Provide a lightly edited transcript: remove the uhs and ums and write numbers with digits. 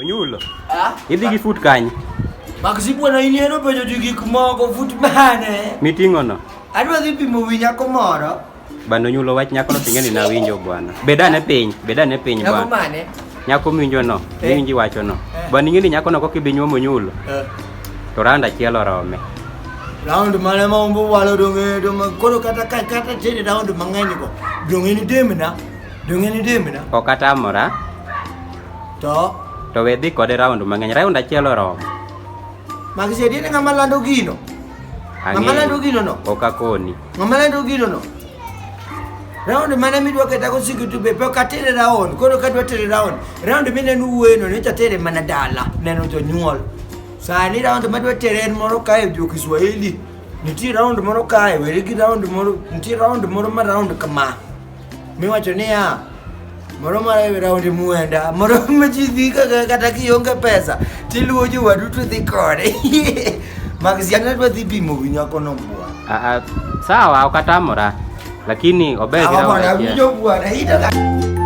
Onyulo. Idhi gi fut kanye? Maxi bwana in eno penjo ji gik moko fut mane? Miting'o no. Adwa dhi pimo wi nyako moro. Bana Onyulo wach nyako no ting'e ni nawinjo bwana. Bed ane piny, bed ane piny Nyako bwana. mane? Nyako miwinjo no, Eh. miwinji wacho no. Eh. Bwana ing'e ni nyako no kokibi nyuomo Onyulo, Eh. to round achiel orome. Round mane ma umbo walo donge donge koro kata ka kata tere round mang'eny go. Donge ni demna. Donge ni demna. Ok atamora, To to we dhi kode round mang'eny. Round achiel oromo. Maxi adier ng'ama lando gino. Ng'ama lando gino no. Ok akoni. Ng'ama lando gino no. Round mane midwa keta go siku tu be pok atere round. Koro kadwa tere round. Round mineno wuoyeno nyocha tere mana dala neno jonyuol. Sani round madwa tere en moro kae jo Kiswahili. Nitie round moro kae, weri gi round moro, nitie round moro ma round kama. Miwacho niya, moro mar round mwenda, moro ma ji dhi kaka kata kionge pesa, tiluwo jowadu to dhi kode. Maxi an adwa dhi pimo wi nyakono bwana. Ah, ah, sawa, ok atamora. Lakini ober gi Sawa round bwana, achiel. awinjo bwana, ito ka-